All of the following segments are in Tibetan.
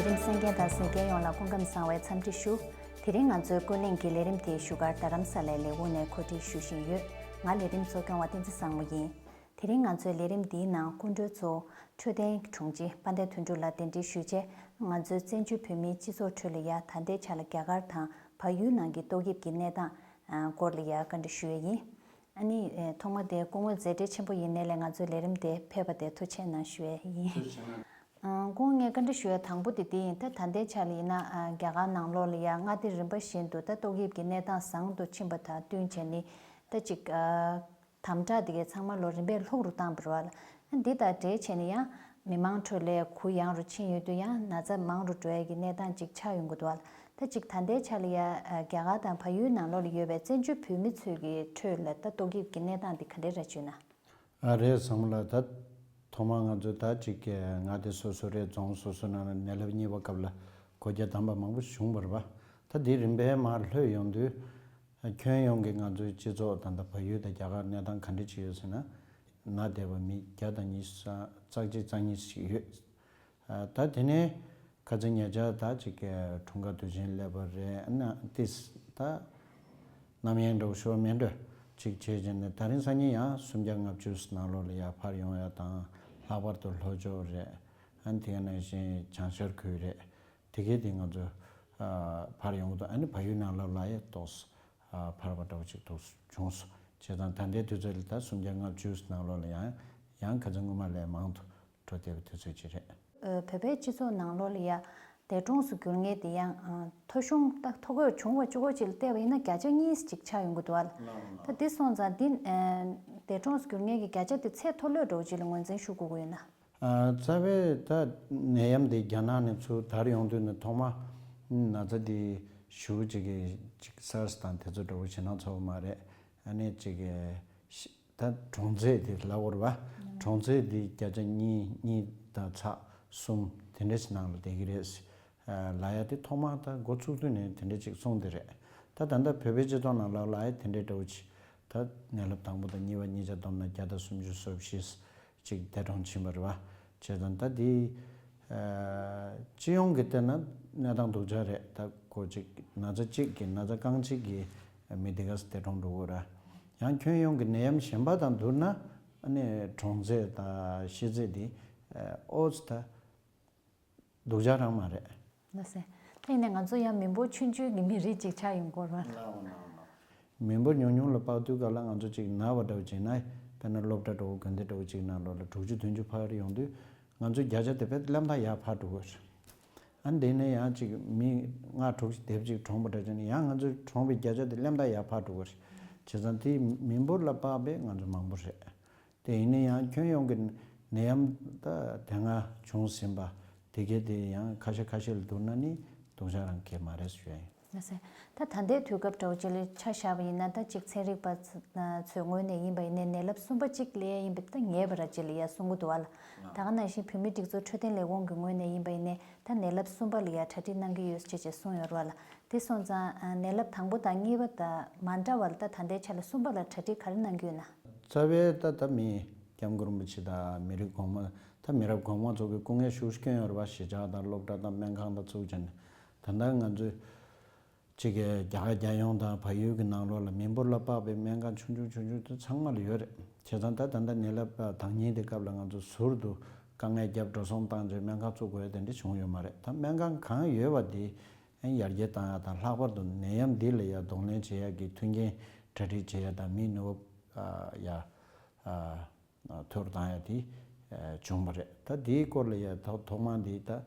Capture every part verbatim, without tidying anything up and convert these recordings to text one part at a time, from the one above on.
རིམ་གསན་མཁན་དང་གསན་མཁན་ཡོངས་ལ་སྐུ་ཁམས་བཟང་བའི་འཚམས་འདྲི་ཞུ། དེ་རིང་ང་ཚོའི་ཀུན་གླེང་གི་ལས་རིམ་དེའི་བཞུགས་སྒར་རྡ་རམ་ས་ལའི་ལས་ཁུངས་ནས་གོ་སྒྲིག་ཞུ་བཞིན་ཡོད། ང་ལས་རིམ་གཙོ་སྐྱོང་བ་བསྟན་འཛིན་བཟང་མོ་ཡིན། དེ་རིང་ང་ཚོའི་ལས་རིམ་འདིའི་ནང་སྐུ་མགྲོན་ཚོ་འཕྲོད་བསྟེན་དྲུང་ཆེ་དཔལ་ལྡན་དོན་གྲུབ་ལགས་གདན་འདྲེན་ཞུས་རྗེས། ང་ཚོའི་བཙན་བྱོལ་བོད་མིའི་སྤྱི་ཚོགས་ཁྲོད་ལ་ཡ་ད་ལྟའི་ཆ་ལ་རྒྱ་གར་དང་བལ་ཡུལ་ནང་གི་ཏོག་དབྱིབས་ཀྱི་གནས་སྟངས་སྐོར་ལ་ཡ་བཀའ་འདྲི་ཞུ་ཡས་ཡིན། ཨ་ནི་ཐོག་མ་དེ་སྐུ་ངོ་མཛད་བྲེལ་ཆེན་པོ་ཡིན་ནའི་ལས་ང་ཚོའི་ལས་རིམ་དེ་ཕེབས་པ་དེ་ཐུགས་རྗེ་གནང་ཞུ་ཡས་ཡིན། ཐུགས་རྗེ་གནང་། ཨ། སྐུ་ངོ་ངས་བཀའ་འདྲི་ཞུ་ཡ་དང་པོ་དེ་འདི་ཡིན། ད་ད་ལྟའི་ཆ་ལ་ཡིན་ན་ཨ། རྒྱ་གར་ནང་ལོགས་ལ་ཡ་མངའ་སྡེ་རིམ་པ་བཞིན་དུ་ད་ཏོག་དབྱིབས་ཀྱི་གནས་སྟངས་བཟང་དུ་ཕྱིན་པ་དང་བསྟུན་བྱས་ནས་ད་ཅིག་ཨ། དམ་དྲག་དེ་གའི་ཚང་མ་ལོ་རིམ་པས་ལྷུག་རུ་བཏང་བ་རེད་བ། འདི་དང་འབྲེལ་བྱས་ནས་ཡང་མི་མང་ཁྲོད་ལ་གུ་ཡངས་རུ་ཕྱིན་ཡོད་དུས་ཡང་ན་ཚ་མང་རུ་འགྲོ་ཡ་གི་གནས་སྟངས་ཅིག་ཆགས་ཡོང་གི་འདུག་བ། ད་ཅིག་ད་ལྟའི་ཆ་ལ་ཡ་ཨ། རྒྱ་གར་དང་བལ་ཡུལ་ནང་ལོགས་ལ་ཡོད་པའི་བཙན་བྱོལ་བོད་མི་ཚོའི་གི་ཁྲོད་ལ་ད་ཏོག་དབྱིབས་ཀྱི་གནས་སྟངས་འདི་ག་འདྲས་རེད་བྱུང་ན། ཨ་རེད། བཟང་མོ་ལགས། ད་ཐོག་མར་ང་ཚོས་ད་ཅིག་གི་མངའ་སྡེ་སོ་སོ་རེད། རྫོང་སོ་སོ་ནང་ལ་ནད་རླབས་གཉིས་པ་སྐབས་ལ་སྒོ་རྒྱ་བསྡམས་པ་མང་པོ་བྱུང་བ་རེད་པ། ད་འདི་རིམ་པས་མར་ལྷོད་ཡོང་དུས་ཁྱོན་ཡོངས་ཀྱི་ང་ཚོའི་སྤྱི་ཚོགས་ད་ལྟ་བལ་ཡུལ་དང་རྒྱ་གར་གནས་སྟངས་ག་འདྲ་ཅིག་ཡོད་ཟེར་ན། ན་བསྡད་པ་མི་བརྒྱ་དང་ཉི་ཤུ་རྩ་གཅིག་རྩ་གཉིས་ཤིག་ཡོད། ད་དེ་ནས་ཁ་སང་ཉེ་ཆར་ད་ཅིག་གི་འཁྲུངས་སྐར་དུས་ཆེན་སླེབས་པ་རེད། ཨ་ནི་ཏིས་ད་རྣམ་གཡེང་འདྲ་བོ་ཞུ་བ་མེད་འགྲོ་ཅིག་བྱས་བྱས་ནས་ད་རིང་སང་ཉིན་ཡང་སུམ་བརྒྱ་ལྔ་བཅུ་ནང་ལོགས་ལ་ཡར་འཕར་ཡོང་ཡ་དང་། ལྷག་པར་དུ་ལྷོ་ཕྱོགས་རེད། ཨ་ནི་དེ་ག་ནང་བཞིན་བྱང་ཤར་ཁུལ་རེད། དེ་གའི་དེ་ང་ཚོ་ཨ་འཕར་ཡོང་གི་འདུག་ཨ་ནི་བལ་ཡུལ་ནང་ལོགས་ལ་ཡང་ཏོག་ཙམ་ཨ་འཕར་བ་འདྲ་བོ་ཅིག་འདུག་བྱུང་སོང་། བྱས་ཙང་ད་ལྟའི་དུས་ཚོད་ལ་ད་སུམ་བརྒྱ་ལྔ་བཅུ་ནང་ལོགས་ལ་ཡང་ཡང་ཁ་སང་སྔོན་མ་ལས་མང་དུ་འགྲོ་བསྡད་པའི་དུས་ཚོད་ཅིག་རེད། ཨ། བོད་པའི་སྤྱི་ཚོགས་ནང་ལོགས་ལ་ཡ་འདས་གྲོངས་སུ་གྱུར་མཁན་དེ་ཡང་ཨ་ཐོ་གཞུང་ད་ཐོ་འགོད་བྱུང་བ་གཅིག་པོ་ཅིག་ལ་བལྟས་པ་ཡིན་ན་བརྒྱ་ཆ་གཉིས་ཅིག་ཆགས་ཡོང་གི་འདུག་བ། ལགས་ལགས། ད་འདི་སོང་ཙང་འདི་ཨ་འདས་གྲོངས་སུ་གྱུར་མཁན་གྱི་བརྒྱ་ཆ་དེ་ཚད་མཐོ་ལོས་འགྲོ་བ་ཅིག་ལ་ངོས་འཛིན་ཞུ་དགོས་ཀྱི་ཡོད་ན། ཨ། རྩ་བའི་ད་ནད་ཡམས་འདི་རྒྱ་ནག་ནས་ཚུར་དར་ཡོང་དུས་ནས་ཐོག་མ་ན་ཚ་འདི་ཞེ་པོ་ཅིག་གི་ཅིག་སཱར་སི་དང་དེ་ཚོ་འདྲ་བོ་ཞེད་སྣང་ཚ་པོ་མ་རེད། ཨ་ནི་ཅིག་གི་ཤི་ད་གྲངས་ཚད་དེ་ལབ་དགོས་རེད་པ། གྲངས་ཚད་དེ་བརྒྱ་ཆ་གཉིས་གཉིས་དང་ཚེག་གསུམ་དེ་འདྲ་ཞིག་ནང་ལ་བསྡད་ཀྱི་རེད། ཨ། ལབ་ཡ་དེ་ཐོག་མ་ད་འགོ་ཚུགས་དུས་ནས་དེ་འདྲ་ཅིག་གསུངས་བསྡད་རེད། ད་ད་ལྟ་བོད་པའི་སྤྱི་ཚོགས་ནང་ལ་ལབ་ཡ་དེ་འདྲའི་འདྲ་བོ་ཅིག་ད་ནད་རླབས་དང་པོ་དང་གཉིས་པ་གཉིས་ཆ་བསྡོམས་ན་བརྒྱ་དང་སུམ་ཅུ་སོ་བཞི་ཅིག་འདས་གྲོངས་ཕྱིན་པ་རེད་པ། བྱས་ཙང་ད་དེ་ཨ་སྤྱི་ཡོངས་ཀྱི་བལྟས་ན་གནས་སྟངས་སྡུག་ཅག་རེད། ད་ཁོ་ཅིག་ན་ཚ་གཅིག་གིས་ན་ཚ་རྐང་གཅིག་གིས་མི་དེ་ག་ཚོད་འདས་གྲོངས་འགྲོ་གི་རེད། ཡང་ཁྱོན་ཡོངས་ཀྱི་ནད་ཡམས་གཞན་པ་དང་བསྡུར་ན་ཨ་ནི་གྲངས་ཚད་དང་ཤི་ཚད་དེ་ཨ་ཨོ་ཙི་ད་སྡུག་ཅག་རང་མ་རེད། ལགས་སེ། ད་ཡིན་ནའི་ང་ཚོ་ཡང་མི་འབོར་ཆུང་ཆུང་གི་མི་རིགས་ཅིག་ཆགས་ཡོང་གི་ཡོད་རེད་པ། ལགས་འོང་ལགས་འོང་། མི་འབོར་ཉུང་ཉུང་ལ་དཔག་དུས་སྐབས་ལ་ང་ཚོ་ཅིག་ན་བ་འདྲ་བོ་བྱས་ན། དཔེར་ན་སློབ་གྲྭ་འདྲ་བོ་དགོན་སྡེ་འདྲ་བོ་ཅིག་ནང་ལོགས་ལ་དྲུག་ཅུ་བདུན་ཅུ་འཕར་ཡོང་དུས་ང་ཚོའི་བརྒྱ་ཆ་དེ་དཔེ་སླེབས་མཐའ་ཡར་འཕར་འགྲོ་གི་རེད། ཨ་ནི་དེ་ནས་ཡང་ཅིག་མི་ལྔ་དྲུག་ཅིག་དེབ་ཅིག་གྲོངས་པ་འདྲ་བྱས་ན་ཡང་ང་ཚོའི་གྲོངས་པའི་བརྒྱ་ཆ་དེ་སླེབས་མཐའ་ཡར་འཕར་འགྲོ་གི་རེད། བྱས་ཙང་དེ་མི་འབོར་ལ་དཔག་པའི་ང་ཚོ་མང་པོ་རེད། དེ་ཡིན་ན་ཡང་ཁྱོན་ཡོངས་ཀྱི་ནད་ཡམས་ད་དེ་སྔ་བྱུང་ཟིན་པ་དེ་གའི་དེ་ཡང་ཁ་ཤས་ཁ་ཤས་ལ་བསྡུར་ན་ནི་སྡུག་ཅག་རང་གང་ཡང་མ་རེད་ཟེར་ཞུ་ཡ་ཡིན། ལགས་སེ། ད་ད་ལྟའི་དུས་སྐབས་འདྲ་བོ་ཅིག་ལ་ཆ་བཞག་པ་ཡིན་ན། ད་ཅིག་ཚན་རིག་པ་ཚོའི་ངོས་ནས་ཡིན་པ་ཡིན་ནའི་ནད་རླབས་གསུམ་པ་ཅིག་སླེབས་ཡ་ཡིན་པ་ད་ངེས་པ་རང་ཅིག་ལ་ཡ་གསུང་གི་འདུག་བ་ལ། ད་ག་ནང་བཞིན་བོད་མིའི་སྒྲིག་འཛུགས་འཕྲོད་བསྟེན་ལས་ཁུངས་ཀྱི་ངོས་ནས་ཡིན་པ་ཡིན་ནའི་ད་ནད་རླབས་གསུམ་པ་ལ་ཡ་གྲ་སྒྲིག་གནང་གི་ཡོད་ཅེས་ཅེས་གསུངས་ཡོད་རེད་བ་ལ། དེ་སོང་ཙང་ནད་རླབས་དང་པོ་དང་གཉིས་པ་དང་མ་འདྲ་བར་ད་ད་ལྟའི་ཆ་ལ་གསུམ་པ་ལ་གྲ་སྒྲིག་ག་རེ་གནང་གི་ཡོད་ན། རྩ་བའི་ད་ལྟ་མི་སྐྱབས་མགོན་རིན་པོ་ཆེ་དང་མི་རིགས་གོང་མ་ད་མི་རབས་གོང་མ་ཚོ་གིས་སྐུ་ངལ་ཤུགས་ཆེ་བསྐྱོན་ཡོད་རེད་པ། གཞིས་ཆགས་དང་སློབ་གྲྭ་དང་སྨན་ཁང་དང་ཚུགས་ཅན། ད་ལྟ་ང་ཚོས་གཅིག་གི་རྒྱ་གར་རྒྱལ་ཡོངས་དང་བལ་ཡུལ་གྱི་ནང་ལོགས་ལ་མི་འབོར་ལ་དཔག་པའི་སྨན་ཁང་ཆུང་ཆུང་ཆུང་ཆུང་དེ་ཚང་མ་ལ་ཡོད་རེད། བྱས་ཙང་ད་ད་ལྟ་ནད་རླབས་དང་ཉིན་དེ་སྐབས་ལ་ང་ཚོ་ཟུར་དུ་དཀའ་ངལ་བརྒྱབ་འགྲོ་སོང་བཏང་རྗེས་སྨན་ཁང་བཙུགས་དགོས་ཡ་དེ་འདྲ་བྱུང་ཡོད་མ་རེད། ད་སྨན་ཁང་གང་ཡོད་པ་དེ། ཡར་རྒྱས་བཏང་ཡ་དང་། ལྷག་པར་དུ་ནད་ཡམས་འདི་ལ་ཡ་གདོང་ལེན་བྱེད་ཡ་གི་མཐུན་རྐྱེན་གྲ་སྒྲིག་བྱེད་ཡ་དང་། མིའི་ནུས་པ་ཡ་མཐོ་རུ་བཏང་ཡ་དེ་བྱུང་བ་རེད། ད་དེའི་སྐོར་ལ་ཡ་ཐོག་ཐོག་མ་འདི་ད་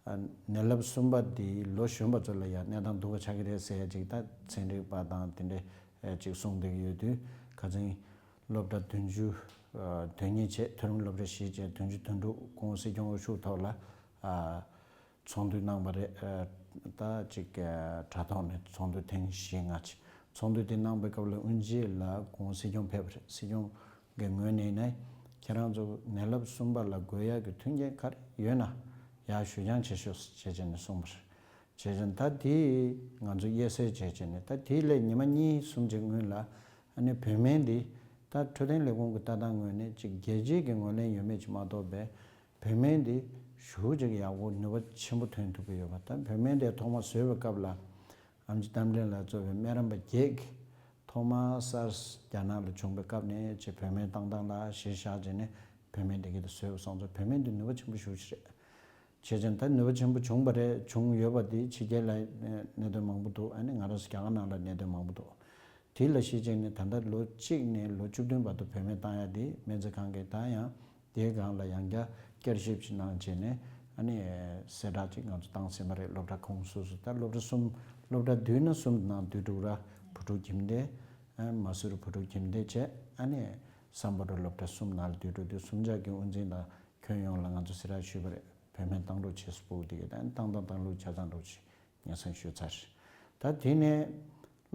ནད་རླབས་གསུམ་པ་འདི་ལོ་གཞོན་པ་ཚོ་ལ་ཡ་གནས་སྟངས་སྡུག་པ་ཆགས་ཀྱི་རེད་ཟེར་ཡ་ཅིག་ད་ཚན་རིག་པ་དང་དེ་འདྲས་ཅིག་གསུངས་བསྡད་ཀྱི་ཡོད་དུས། ཁ་སང་སློབ་གྲྭ་བདུན་ཅུ་དོན་གཉེར་བྱས། མཐོ་རིམ་སློབ་གྲྭ་བཞི་བྱས། བདུན་ཅུ་དོན་དྲུག་སྐུ་ངོ་སྲིད་སྐྱོང་དབུ་བཞུགས་ཐོག་ལ་ཚོགས་འདུ་གནང་བ་རེད། ད་ཅིག་དྲ་ཐོག་ནས་ཚོགས་འདུ་ཐེངས་བཞི་ལྔ་ཅིག་ཚོགས་འདུ་དེ་གནང་པའི་སྐབས་ལ་དབུ་འབྱེད་ལ་སྐུ་ངོ་སྲིད་སྐྱོང་ཕེབས་པ་རེད། སྲིད་སྐྱོང་གི་ངོས་ནས་ནས་ཁྱེད་རང་ཚོ་ནད་རླབས་གསུམ་པ་ལ་དགོས་ཡག་གི་མཐུན་རྐྱེན་ག་རེ་ཡོད་ན་ཡར་ཞུ་རྐྱང་བྱེད་ཤོག་ཅེས་བྱས་ནས་གསུངས་པ་རེད། བྱས་ཙང་ད་དེ་ང་ཚོ་དབྱེ་གསེས་བྱས་བྱས་ནས། ད་དེ་ལས་ཉི་མ་གཉིས་གསུམ་ཅིག་སྔོན་ལ་ཨ་ནི་བོད་སྨན་འདི་ད་འཕྲོད་བསྟེན་ལས་ཁུངས་ཀྱི་ལྟ་སྟངས་ངོས་ནས་ཅིག་རྒྱལ་སྤྱིའི་གི་ངོས་ལེན་ཡོད་མེད་ཅིག་མ་གཏོགས་པའི་བོད་སྨན་འདི་ ཞེ་པོ་ཅིག་ཡག་པོ་ནུས་པ་ཆེན་པོ་ཐོན་ཐུབ་ཀྱི་ཡོད་པ། ད་བོད་སྨན་དེ་ཐོག་མ་བཟོས་པའི་སྐབས་ལ་ཨེམ་ཆི་རྟ་མགྲིན་ལགས་གཙོས་པའི་སྨན་རམས་པ་བརྒྱད་ཀྱིས་ཐོག་མ་སཱར་སི་རྒྱ་ནག་ལ་བྱུང་པའི་སྐབས་ནས་ཅིག་བོད་སྨན་བཏང་སྟངས་ལ་གཞི་བཞག་བྱས་ནས་བོད་སྨན་དེ་ག་དེ་བཟོས་པ་སོང་ཙང་། བོད་སྨན་དེ་ནུས་པ་ཆེན་པོ་ཞེ་པོ་ཅིག་རེད། བྱས་ཙང་ད་ནུས་པ་ཆེན་པོ་བྱུང་བ་རེད། བྱུང་ཡོད་པ་དེ་ཕྱི་རྒྱལ་ལ་གནད་དོན་མང་པོ་འདུག་ཨ་ནི་ང་རང་ཚོ་རྒྱ་གར་ནང་ལ་གནད་དོན་མང་པོ་འདུག་དེ་ལ་གཞི་བྱས་ནས་ད་ལྟ་ལོ་གཅིག་ནས་ལོ་བཅུ་བདུན་བར་དུ་བོད་སྨན་བཏང་ཡ་དེ་སྨན་རྩིས་ཁང་གིས་ད་ཡང་དེའི་སྒང་ལ་ཡང་བསྐྱར་བསྐྱར་ཞིབ་ཅིག་གནང་བྱས་ནས། ཨ་ནི་གསལ་བསྒྲགས་ཅིག་ང་ཚོ་བཏང་ཟིན་པ་རེད། སློབ་གྲྭ་ཁོངས་སོ་སོ། ད་སློབ་གྲྭ་གསུམ། སློབ་གྲྭ་བདུན་ན་གསུམ་ནང་དུས་དྲུག་ར་བུ་ཕྲུག་ཁྱིམ་སྡེ། ཨ་མ་སུར་བུ་ཕྲུག་ཁྱིམ་སྡེ་བྱས། ཨ་ནི་སམ་བྷོ་ཊ་སློབ་གྲྭ་གསུམ་ནང་ལ་དུས་དྲུག་དེ་གསུམ་ཆ་གི་དབུ་འཛིན་དང་ཁྱོན་ཡོངས་ལ་ང་ཚོ་གསལ་བསྒྲགས་ཞུས་པ་རེད། བོད་སྨན་བཏང་རོགས་བྱེད་ཟེར་ཕྲུ་གུ་དེ་གའི་ད་བཏང་དང་བཏང་ལུགས་ཆ་ཚང་འདྲ་པོ་ཅིག་སྙན་སེང་ཞུས་ཚར། ད་དེ་ནས་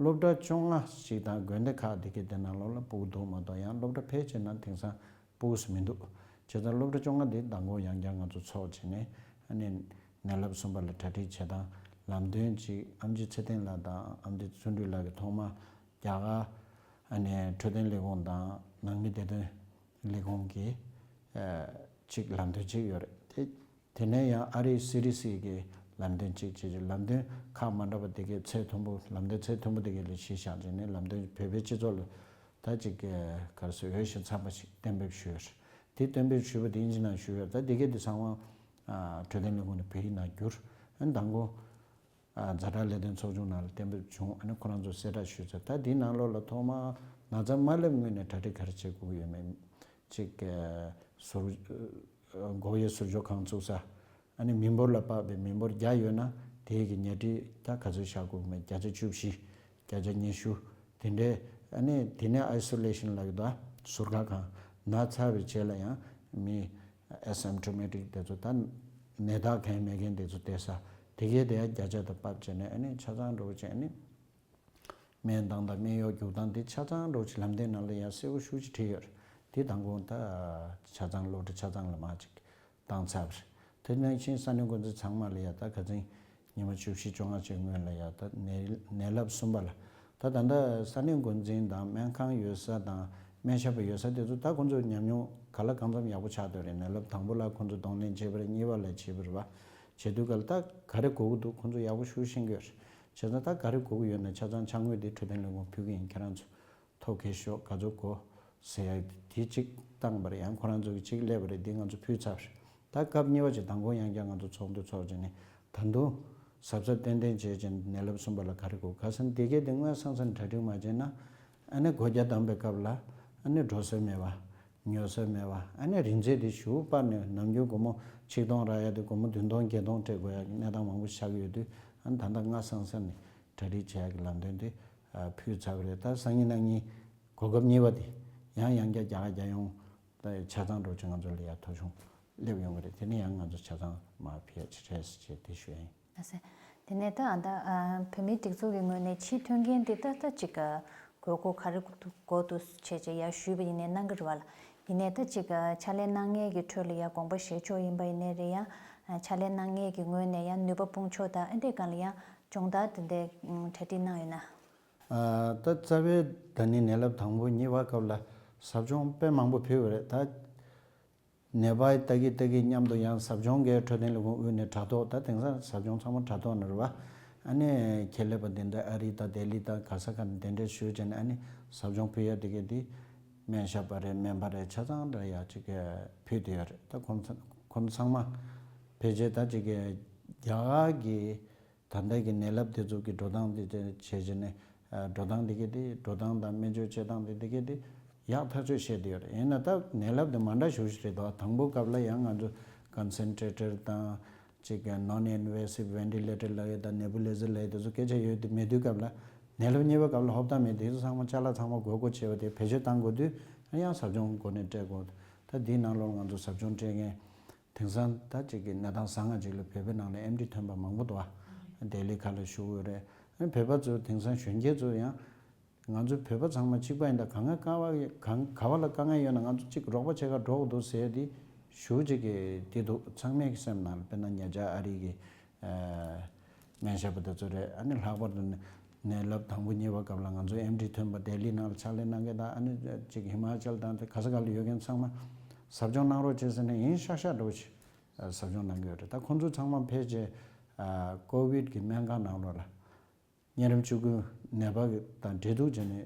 སློབ་གྲྭ་བཅོ་ལྔ་ཞིག་དང་དགོན་སྡེ་ཁག་དེ་གའི་དེ་ནང་ལོགས་ལ་ཕྲུ་གུ་འདུག་མ་གཏོགས། ཡང་སློབ་གྲྭ་ཕལ་ཆེར་ན་དེང་སང་ཕྲུ་གུ་སུ་མི་འདུག་བྱས་ཙང་སློབ་གྲྭ་བཅོ་ལྔ་དེ་མདང་དགོང་ཡང་བསྐྱར་ང་ཚོ་ཚོགས་བྱས་ནས། ཨ་ནི་ནད་རླབས་གསུམ་པ་ལ་གྲ་སྒྲིག་བྱེད་སྟངས་ལམ་སྟོན་ཅིག་ཨེམ་ཆི་ཚེ་བརྟན་ལགས་དང་ཨེམ་ཆི་བརྩོན་འགྲུས་ལགས་ཀྱིས་ཐོག་མ་རྒྱ་གར་ཨ་ནི་འཕྲོད་བསྟེན་ལས་ཁུངས་དང་ནང་མི་བདེ་དོན་ལས་ཁུངས་ཀྱི་ཨ་ཅིག་ལམ་སྟོན་ཅིག་ཡོད་རེད། དེ་དེ་ནས་ཡང་ཨ་རིའི་སི་ཌི་སི་གི་ལམ་སྟོན་ཅིག་བྱས་རྗེས། ལམ་སྟོན་ཁག་མ་འདྲ་བ་དེ་གའི་ཚད་མཐོན་པོ། ལམ་སྟོན་ཚད་མཐོན་པོ་དེ་གའི་ལ་གཞི་བཞག་བྱས་ནས་ལམ་སྟོན་བོད་པའི་སྤྱི་ཚོགས་ལ་ད་ཅིག་ག་རེ་ཟེར། འོས་ཤིང་འཚམས་པ་ཞིག་གཏན་འབེབས་ཞུས་ཡོད་རེད། དེ་གཏན་འབེབས་ཞུས་པ་དེ་ཨིན་ཇི་ནང་ཞུས་ཡོད་རེད། ད་དེ་གའི་དེ་ཚང་མ་ཨ་འཕྲོད་བསྟེན་ལས་ཁུངས་ནས་བོད་ཡིག་ནང་བསྒྱུར། ཨ་ནི་མདང་དགོང་ཨ་ཛ་དྲག་ལས་དོན་ཚོགས་ཆུང་ནང་ལ་གཏན་འབེབས་བྱུང་། ཨ་ནི་ཁོ་རང་ཚོ་གསལ་བསྒྲགས་ཞུས་ཚར། ད་དེའི་ནང་ལོགས་ལ་ཐོག་མར་ན་ཚ་མ་སླེབས་སྔོན་ནས་གྲ་སྒྲིག་ག་རེ་བྱེད་དགོས་ཀྱི་ཡོད་མེད། གཅིག་ཨ་ཟུར་ཨ་འགོག་དབྱེ་ཟུར་འཇོག་ཁང་བཙུགས་ས། ཨ་ནི་མི་འབོར་ལ་དཔག་པའི་མི་འབོར་བརྒྱ་ཡོད་ན་དེའི་གི་ཉལ་ཁྲི་ད་ག་ཚོད་བཞག་དགོས་མེད། བརྒྱ་ཆ་བཅུ་བཞི། བརྒྱ་ཆ་ཉི་ཤུ། དེ་འདྲའི། ཨ་ནི་དེ་ནས་ཨའི་སོ་ལེ་ཤན་ལབ་ཀྱི་འདུག་ཟུར་བཀག་ཁང་། ན་ཚ་བའི་རྗེས་ལ་ཡང་མི་ཨེ་སིམ་ཊོ་མེ་ཊིག་དེ་ཚོ། ད་ནད་རྟགས་གང་ཡང་མེད་མཁན་དེ་ཚོ་བསྡད་ས། དེ་གའི་དེ་ཡང་བརྒྱ་ཆ་དང་ཕབ་བྱས་ནས། ཨ་ནི་ཆ་ཚང་འདྲ་པོ་བྱས། ཨ་ནི་སྨན་བཏང་དང་སྨན་གཡོག་རྒྱུག་སྟངས་དེ་ཆ་ཚང་འདྲ་པོ་ཅིག་ལམ་སྟོན་ནང་ལ་ཡང་གསལ་པོ་ཞེ་པོ་ཅིག་བྲིས་ཡོད་རེད། དེ་མདང་དགོང་ད་ཆ་ཚང་སློབ་གྲྭ་ཆ་ཚང་ལ་མར་ཅིག་བཏང་ཚར་བ་རེད། དེ་ནང་བཞིན་ས་གནས་འགོ་འཛིན་ཚང་མ་ལ་ཡང་ད་ག་ཚོད་ཉི་མ་བཅུ་བཞི་བཅོ་ལྔ་ཅིག་སྔོན་ལ་ཡང་ད་ནད་ནད་རླབས་གསུམ་པ་ལ། ད་ད་ལྟ་ས་གནས་འགོ་འཛིན་དང་སྨན་ཁང་ཡོད་ས་དང་སྨན་ཞབས་པ་ཡོད་ས་དེ་ཚོ་ད་ཁོང་ཚོ་ཉམས་མྱོང་ག་ལ་གང་འཚམ་ཡག་པོ་ཆགས་བསྡད་རེད། ནད་རླབས་དང་པོ་ལ་ཁོང་ཚོ་གདོང་ལེན་བྱས་པ་རེད། གཉིས་པ་ལ་བྱས་པ་རེད་པ། བྱེད་དུས་ག་ལ་ད་ག་རེ་དགོས་ཀྱི་འདུག་ཁོང་ཚོ་ཡག་པོ་ཞེ་པོ་ཤེས་ཀྱི་ཡོད་རེད། བྱས་ཙང་ད་ག་རེ་དགོས་ཀྱི་ཡོད་ན་ཆ་ཚང་ཆ་དངོས་དེ་འཕྲོད་བསྟེན་ལས་ཁུངས་ཕུལ་གྱི་ཡིན། ཁྱེད་རང་ཚོ་ཐོ་གལ་ཤོག་ག་ཚོད་དགོས་ཟེར་ཡ་དེ་གཅིག་བཏང་བ་རེད། ཡང་ཁོ་རང་ཚོ་གི་གཅིག་སླེབས་པ་རེད། འདི་ང་ཚོ་ཕུལ་ཚར་བ་རེད། ད་སྐབས་གཉིས་པ་ཅིག་མདང་དགོང་ཡང་བསྐྱར་ང་ཚོ་ཚོགས་འདུ་ཚོགས་བྱས་ནས། ད་དུང་གཟབ་གཟབ་ཏན་ཏན་བྱས་བྱས་ནས་ནད་རླབས་གསུམ་པ་ལ་ག་རེ་དགོས་ག་ཟེར་ན། དེ་གས་དེ་སྔོན་སང་སང་གྲ་སྒྲིག་མ་བྱས་ན། ཨ་ནི་སྒོ་རྒྱ་བསྡམས་པའི་སྐབས་ལ་ཨ་ནི་འགྲོ་ས་མེད་པ། ཉོ་ས་མེད་པ། ཨ་ནི་རིན་ཚད་དེ་ཞེ་པོ་སྤར་ནས། ནམ་རྒྱུན་སྒོར་མོ་ཆིག་སྟོང་རག་ཡ་དེ་སྒོར་མོ་བདུན་སྟོང་བརྒྱད་སྟོང་སྤྲད་དགོས་ཡ་གི་གནས་སྟངས་མང་པོ་ཆགས་ཀྱི་ཡོད་དུས། ཨ་ནི་ད་ལྟ་སྔ་སང་སང་ནས་གྲ་སྒྲིག་བྱེད་ཡ་གི་ལམ་སྟོན་དེ་ཨ་ཕུལ་ཚར་བ་རེད། ད་སང་ཉིན་གནངས་ཉིན་གོ་སྐབས་གཉིས་པ་དེ་ཡང་ཡང་བསྐྱར་རྒྱ་གར་རྒྱལ་ཡོངས་ད་ཆ་ཚང་འགྲོ་ཆེད་ང་ཚོ་ལ་ཡ་ཐོ་གཞུང་སླེབས་ཡོང་གི་རེད། དེ་ནས་ཡང་ང་ཚོ་ཆ་ཚང་མར་ཕུལ་ཡ་ཅིག་རེད་ཟེར་བྱས་དེ་ཞུ་ཡ་ཡིན། ལགས་སེ། དེ་ནས་ད་ཨ་ད་ཨ་བོད་མིའི་སྒྲིག་འཛུགས་ཀྱི་ངོས་ནས་ཕྱིའི་མཐུན་རྐྱེན་དེ་ད་ད་ཅིག་ཨ་དགོས་མཁོ་ག་རེ་འདུག་དགོས་འདུག་བྱས་བྱས་ཡར་ཞུས་པ་ཡིན་ནའི་གནང་གི་རེད་པ་ལགས། ཡིན་ནའི་ད་ཅིག་ཨ་ཕྱག་ལས་གནང་མཁན་གྱི་ཁྲོད་ལ་ཡ་དགོངས་པ་བཞེས་ཕྱོགས་ཡིན་པ་ཡིན་ནའི་རེད། ཡང་ཨ་ཕྱག་ལས་གནང་མཁན་གྱི་ངོས་ནས་ཡང་ནུས་པ་སྤུངས་ཕྱོགས་དང་ཨ་འདྲའི་སྒང་ལ་ཡང་སྦྱོང་བརྡར་དེ་འདྲའི་ཨ་གྲ་སྒྲིག་གནང་ཡོད་ན། ཨ་ད་རྩ་བའི་ད་ནི་ནད་རླབས་དང་པོ་གཉིས་པ་སྐབས་ལ་ཟབ་སྦྱོང་དཔེ་མང་པོ་ཕུལ་བ་རེད། ད་ནད་པ་ལྟ་གི་ལྟ་གི་མཉམ་དུ་ཡང་ཟབ་སྦྱོང་གི་འཕྲོད་བསྟེན་ལས་ཁུངས་དབུས་ནས་དྲ་ཐོག་ད་དེང་སང་ཟབ་སྦྱོང་ཚང་མ་དྲ་ཐོག་ནས་རེད་པ། ཨ་ནི་ཁྱད་ལས་པ་དེ་འདྲ་ཨ་རི་དང་ལྡི་ལི་དང་ག་ས་ག་ནས་དེ་འདྲ་ཞུས་བྱས་ནས། ཨ་ནི་ཟབ་སྦྱོང་ཕུལ་ཡ་དེ་གས་དེ་སྨན་ཞབས་པ་རེད། སྨན་པ་རེད། ཆ་ཚང་རེད། ཡ་གཅིག་ཕུལ་བསྡད་ཡོད་རེད། ད་ཁོང་ཚང་ཁོང་ཚང་མ་ཕལ་ཆེར་ད་ཅིག་གི་རྒྱ་གར་གྱི་ད་ལྟ་གི་ནད་རླབས་དེ་ཚོ་གི་འགྲོ་སྟངས་དེ་བྱས་བྱས་ནས། ཨ་འགྲོ་སྟངས་དེ་གས་དེ། འགྲོ་སྟངས་དང་སྨན་བཅོས་བྱེད་སྟངས་དེ་དེ་གས་དེ་ཡག་ཐག་ཆོད་བཤད་བསྡད་ཡོད་རེད། ཡིན་ན་ད་ནད་རླབས་དེ་མ་འདྲ་ཞེ་པོ་ཅིག་རེད་དོ། དང་པོ་སྐབས་ལ་ཡང་ང་ཚོ་ཀོན་སེན་ཊེ་ཊར་དང་ཅིག་གི་ནོན་ཨིན་ཝེ་སིབ་ཝེན་ཊི་ལེ་ཊར་ལབ་ཡ་དང་ནེ་བུ་ལེ་ཟར་ལབ་ཡ་དེ་ཚོ་སྐད་ཆ་ཡོད་དེ་མེད་དུས་སྐབས་ལ། ནད་རླབས་གཉིས་པ་སྐབས་ལ་ཧོབ་ཐང་མེད། དེ་ཚོ་ཚང་མ་ཅ་ལག་ཚང་མ་དགོས་མཁོ་ཆེ་བ་དེ་བེད་སྤྱོད་གཏང་དགོས་དུས་ཡང་ཟབ་སྦྱོང་འགོ་ནས་སྤྲད་དགོས། ད་འདིའི་ནང་ལོགས་ང་ཚོ་ཟབ་སྦྱོང་སྤྲད་མཁན་དེང་སང་ད་ཅིག་གི་གནས་སྟངས་བཟང་ང་ཅིག་ལ་བོད་པའི་ནང་ལ་ཨེམ་ཌི་ཐོན་པ་མང་པོ་འདུག་ཨ། ལྡི་ལི་ཁ་ལ་བཞུགས་ཡོད་རེད། ཨ་ནི་བོད་པ་ཚོ་དེང་སང་གཞོན་སྐྱེས་ཚོ་ཡང་། ང་ཚོ་བོད་པ་ཚང་མ་གཅིག་པ་ཡིན་ད། གང་ག་ག་བ་གང་ག་བ་ལ་དཀའ་ངལ་ཡོད་ན་ང་ཚོ་གཅིག་རོགས་པ་བྱེད་ག་འགྲོ་དགོས་འདུག་ཟེར་དེ་ཞུ་ཅིག་གི་དེ་འདུག་ཚང་མས་ཀྱི་སེམས་ནང་ལ། དཔེར་ན་ཉེ་ཆར་ཨ་རི་གི་ཨ་སྨན་ཞབས་པ་དེ་ཚོ་རེད། ཨ་ནི་ལྷག་པར་དུ་ནད་རླབས་དང་པོ་གཉིས་པ་སྐབས་ལ་ང་ཚོ་ཨེམ་ཌི་ཐོན་པ་ལྡི་ལི་ནང་ལ་ཕྱག་ལས་གནང་མཁན་དང་། ཨ་ནི་ཅིག་ཧི་མ་ཅལ་དང་དེ་ག་ས་ག་ལ་ཡོད་མཁན་ཚང་མ་ཟབ་སྦྱོང་གནང་རོགས་བྱེད་ཟེར་ནས་ཡིན་ཤག་ཤག་འགྲོ་ཞིག་ཟབ་སྦྱོང་གནང་གི་ཡོད་རེད། ད་ཁོང་ཚོ་ཚང་མ་ཕལ་ཆེར་ཀོ་བིད་ཀྱི་སྨན་ཁང་ནང་ལོགས་ལ་གཉན་རིམས་ཆུ་ཁོལ་ནད་པ་དང་འབྲེལ་གཏུག་བྱས་ནས་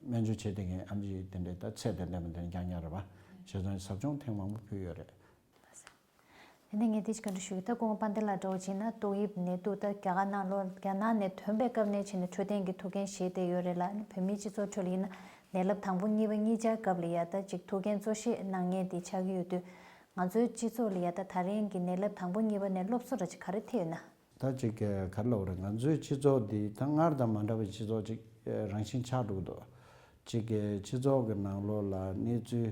སྨན་བཅོས་བྱེད་བསྡད་མཁན་ཨེམ་ཆི་དེ་འདྲའི་ད་ཚད་དང་ལྡན་པ་དེ་འདྲ་རྐྱང་རྐྱང་རེད་པ། བྱས་ཙང་ཟབ་སྦྱོང་ཐེངས་མང་པོ་ཕུལ་ཡོད་རེད། དེ་ནས་ངས་དེ་ཅིག་བཀའ་འདྲི་ཞུ་གི། ད་སྐུ་ངོ་དཔལ་ལྡན་ལགས་འདྲ་བོ་བྱས་ན་ཏོག་དབྱིབས་ནད་དུག་ད་རྒྱ་གར་ནང་ལོགས་རྒྱ་ནག་ནས་ཐོན་པའི་སྐབས་ནས་བྱས་ནས་འཕྲོད་བསྟེན་གྱི་ཐུགས་འགན་བཞེས་བསྡད་ཡོད་རེད་ལ། བོད་མིའི་སྤྱི་ཚོགས་ཁྲོད་ལ་ཡིན་ན་ནད་རླབས་དང་པོ་གཉིས་པ་གཉིས་ཆར་སྐབས་ལ་ཡ་ད་ཅིག་ཐུགས་འགན་གཙོ་ཤེས་གནང་མཁན་དེ་ཆགས་ཀྱི་ཡོད་དུས། ང་ཚོའི་སྤྱི་ཚོགས་ལ་ཡ་ད་ད་རིང་གི་ནད་རླབས་དང་པོ་གཉིས་པ་ནས་སློབ་གསོ་འདྲ་ཅིག་ག་རེ་ཐེབས་ཡོད་ན། ད་ཅིག་ག་རེ་ལབ་དགོས་རེད། ང་ཚོའི་སྤྱི་ཚོགས་འདི་ད་སྔར་དང་མ་འདྲ་བའི་སྤྱི་ཚོགས་ཅིག་རང་བཞིན་ཆགས་འགྲོ་གི་འདུག་ཅིག་སྤྱི་ཚོགས་ཀྱི་ནང་ལོགས་ལ་གནས་ཚུལ་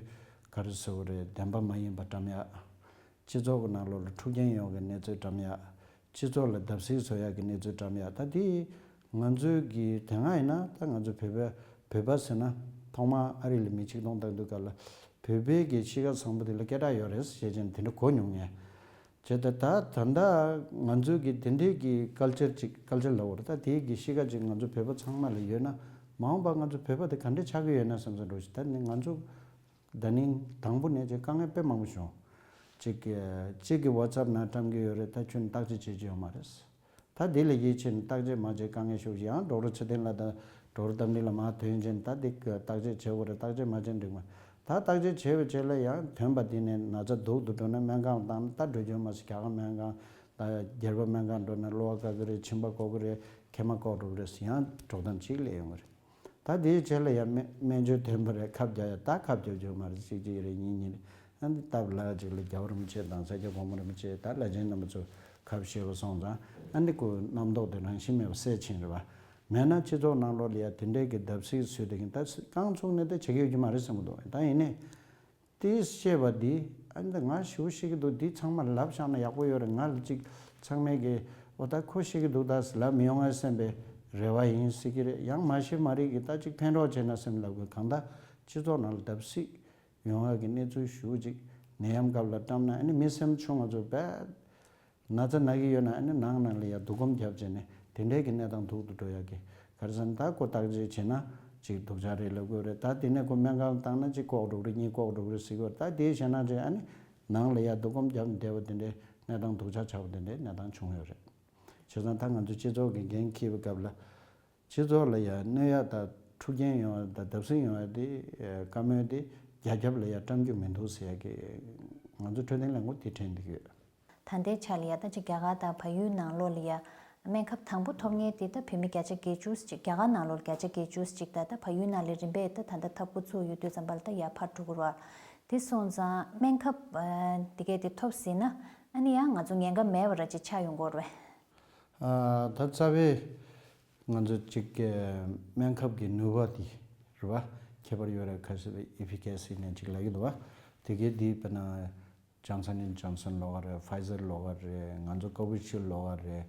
ག་རེ་ཟེར་དགོས་རེད། བདེན་པ་མ་ཡིན་པ་བཀྲམ་ཡག་སྤྱི་ཚོགས་ཀྱི་ནང་ལོགས་ལ་འཁྲུག་རྐྱེན་ཡོང་གི་གནས་ཚུལ་བཀྲམ་ཡག་སྤྱི་ཚོགས་ལ་བརྡབ་གསིག་བཟོ་ཡག་གི་གནས་ཚུལ་བཀྲམ་ཡག་ད་དེ་ང་ཚོའི་གི་དེ་སྔ་ཡིན་ན་ད་ང་ཚོ་བོད་པ་བོད་པ་ཟེར་ན་ཐོག་མར་ཨ་རི་ལ་མི་ཆིག་སྟོང་བཏང་དུས་སྐབས་ལ་བོད་པའི་གི་གཤིས་ཀ་བཟང་པོ་དེ་ལ་སྐད་གྲགས་ཡོད་རེད་ཞེས་བྱས་ནས་དེ་འདྲ་གོ་མྱོང་ངས། བྱས་ད་ད་ད་ལྟ་ང་ཚོའི་གི་དེ་འདྲའི་གི་ཀལ་ཅར་ཅིག་ཀལ་ཅར་ལབ་དགོས་རེད། ད་དེའི་གི་གཤིས་ཀ་ཅིག་ང་ཚོ་བོད་པ་ཚང་མ་ལ་ཡོད་ན་མ་འོངས་པ་ང་ཚོ་བོད་པ་དེ་ག་འདྲ་ཆགས་ཀྱི་ཡོད་ན་བསམ་བསམ་འགྲོ་ཞིག་ད་ནི་ང་ཚོ་ད་ནིང་དང་པོ་ནས་ཅིག་དཀའ་ངལ་དཔེ་མང་པོ་བྱུང་། ཅིག་གི་གཅིག་གི་ཝ་ཙབ་ནང་བཀྲམ་གྱི་ཡོད་རེད། ད་ཁྱོད་ནི་བརྟག་དཔྱད་བྱེད་ཀྱི་ཡོད་མ་རེད། ད་དེ་ལ་ཡིད་ཆེས་ནས་བརྟག་དཔྱད་མ་བྱས་དཀའ་ངལ་ཤོར་ཡང་ཌོག་ཊར་ཚེ་བརྟན་ལགས་དང་ཌོག་ཊར་རྟ་མགྲིན་ལགས་མར་ཐོན་བྱས་ནས་ད་དེ་བརྟག་དཔྱད་བྱེད་དགོས་རེད། བརྟག་དཔྱད་མ་བྱས་འགྲིག་མ་ད་བརྟག་དཔྱད་བྱས་པའི་རྗེས་ལ་ཡང་ཐོན་པ་དེ་ནས་ན་ཚ་སྡུག་ཏུ་འགྲོ་ན་སྨན་ཁང་བཏང་ན་ད་འགྲོ་རྒྱུ་མ་ཟད་རྒྱ་གར་སྨན་ཁང་ད་རྒྱལ་བ་སྨན་ཁང་འགྲོ་ན་གློ་བ་བཀག་གི་རེད། མཆིན་པ་བཀོག་གི་རེད། མཁལ་མ་བཀོག་འགྲོ་གི་རེད་ཟེར་ཡང་དཀྲོག་གཏམ་གཅིག་སླེབས་ཡོང་གི་རེད། ད་དེའི་རྗེས་ལ་ཡང་སྨན་སྨན་བཅོས་ཐོན་པ་རེད། ཁབ་རྒྱག་ཡ་ད་ཁབ་རྒྱག་རྒྱུ་མ་རེད། གཅིག་གཅིག་རེད། གཉིས་གཉིས་རེད། ཨ་ནི་སྟབས་ལ་ཅིག་ལ་རྒྱལ་བ་རིན་པོ་ཆེ་དང་ས་སྐྱ་གོང་མ་རིན་པོ་ཆེ་ད་བླ་ཆེན་རྣམ་པ་ཚོ་ཁབ་བཞེས་པ་སོང་ཙང་ཨ་ནི་ཁོ་རྣམ་རྟོག་དེ་རང་བཞིན་མེད་པ་སད་ཕྱིན་རེད་བ། མེད་ན་སྤྱི་ཚོགས་ནང་ལོགས་ལ་ཡ་དེ་འདྲའི་གི་བརྡབ་གསིག་བཟོས་དེ་གིན་ད་རྐང་ཚུགས་ནས་ད་བྱེད་ཀྱི་ཡོད་ཀྱི་མ་རེད་བསམ་གི་འདུག་ད་ཡིན་ནའི་དེ་བཤད་པ་འདི་ཨ་ནི་ད་ང་ཞེ་པོ་ཤེས་ཀྱི་འདུག་འདི་ཚང་མ་ལབ་བཞག་ན་ཡག་པོ་ཡོད་རེད། ང་ལ་ཅིག་ཚང་མས་གི་འོ་ད་ཁོ་ཤེས་ཀྱི་འདུག་ད་ལབ་མི་ཡོང་ངས་སེམས་པའི་རེ་བ་ཡིན་སྲིད་ཀྱི་རེད། ཡང་མ་ཤེས་མ་རིག་གི་ད་ཅིག་ཕན་གྲོགས་བྱས་ན་སེམས་ལབ་དགོས། གང་ལྟར་སྤྱི་ཚོགས་ནང་ལ་བརྡབ་གསིག་ཡོང་ཡག་གི་གནས་ཚུལ་ཞེ་པོ་ཅིག་ནད་ཡམས་སྐབས་ལ་བཀྲམ་ན་ཨ་ནི་མི་སེམས་ཆུང་ང་ཚོ་དཔེ་ན་ཚ་ན་གི་ཡོད་ན་ཨ་ནི་ནང་ནང་ལ་ཡ་སྡུག་སྒོམ་རྒྱབ་བྱས་ནས་དེ་འདྲའི་གི་གནས་སྟངས་སྡུག་ཏུ་འགྲོ་ཡག་གི་ག་རེ་ཟེར་ན་ད་ཁོ་བརྟག་དཔྱད་བྱས་ན་ཅིག་སྡུག་ཅག་རེད་ལབ་དགོས་རེད། ད་དེ་ནས་ཁོ་སྨན་ཁང་བཏང་ན་གཅིག་ལྐོག་འགྲོ་གི་རེད། གཉིས་ལྐོག་འགྲོ་གི་རེད་ཟེར་གི་ཡོད་རེད། ད་དེ་བྱས་ན་ཅིག་ཨ་ནི་ནང་ལ་ཡ་སྡུག་སྒོམ་རྒྱབ་བསྡད་པ་དེ་འདྲའི་གནས་སྟངས་སྡུག་ཅག་ཆགས་པ་དེ་འདྲའི་གནས་སྟངས་བྱུང་ཡོད་རེད། བྱས་ཙང་ད་ང་ཚོ་སྤྱི་ཚོགས་ཀྱི་འགན་འཁྱེར་བའི་སྐབས་ལ། སྤྱི་ཚོགས་ལ་ཡང་གནོད་ཡག་དང་འཁྲུག་རྐྱེན་ཡོང་ཡག་དང་བརྡབ་གསིག་ཡོང་ཡག་དེ་བཀའ་མོལ་དེ་རྒྱ་ཁྱབ་ལ་ཡང་བཀྲམ་རྒྱུ་མི་འདུག་ཟེར་ཡག་གི་ང་ཚོ་འཕྲོད་བསྟེན་ལས་ཁུངས་དེ་དྲན་བསྡད་ཀྱི་ཡོད། ད་ལྟའི་ཆ་ལ་ཡ་ད་ཅིག་རྒྱ་གར་དང་བལ་ཡུལ་ནང་ལོགས་ལ་ཡ་སྨན་ཁབ་དང་པོ་ཐོབ་མཁན་དེ་ད་བོད་མི་བརྒྱ་ཆ་བརྒྱད་ཅུ་ཅིག་རྒྱ་གར་ནང་ལོགས་ལ་བརྒྱ་ཆ་བརྒྱད་ཅུ་ཅིག་ད་ད་བལ་ཡུལ་ནང་ལ་རིམ་པས་ད་ད་ལྟ་ཐབས་བཀོད་ཚུགས་ཡོད་དུས་ཙམ་པ་ལ་ད་ཡར་འཕར་འགྲོ་གི་རེད་བ། དེ་སོང་ཙང་སྨན་ཁབ་དེ་གས་དེ་ཐོབ་ཟིན་ན་ཨ་ནི་ཡང་ང་ཚོ་ཉེན་ཁ་མེད་པ་ར་ཅིག་ཆགས་ཡོང་གི་རེད་བས། ད་རྩ་བའི་ང་ཚོ་གཅིག་གི་སྨན་ཁབ་ཀྱི་ནུས་པ་དེ་རེད་བ། ཁྱད་པར་ཡོད་རེད། ཁ་ཤས་པའི་ཨི་ཕི་ཀེ་སི་ནས་གཅིག་ལབ་ཀྱི་འདུག་བ། དེ་གའི་དེ་དཔེར་ན་ཇོན་སན་ཨེན་ཇོན་སན་ལོགས་ཀ་རེད། ཕའི་ཛར་ལོགས་ཀ་རེད། ང་ཚོ་ཀོ་བི་ཤིལ་ལོགས་ཀ་རེད།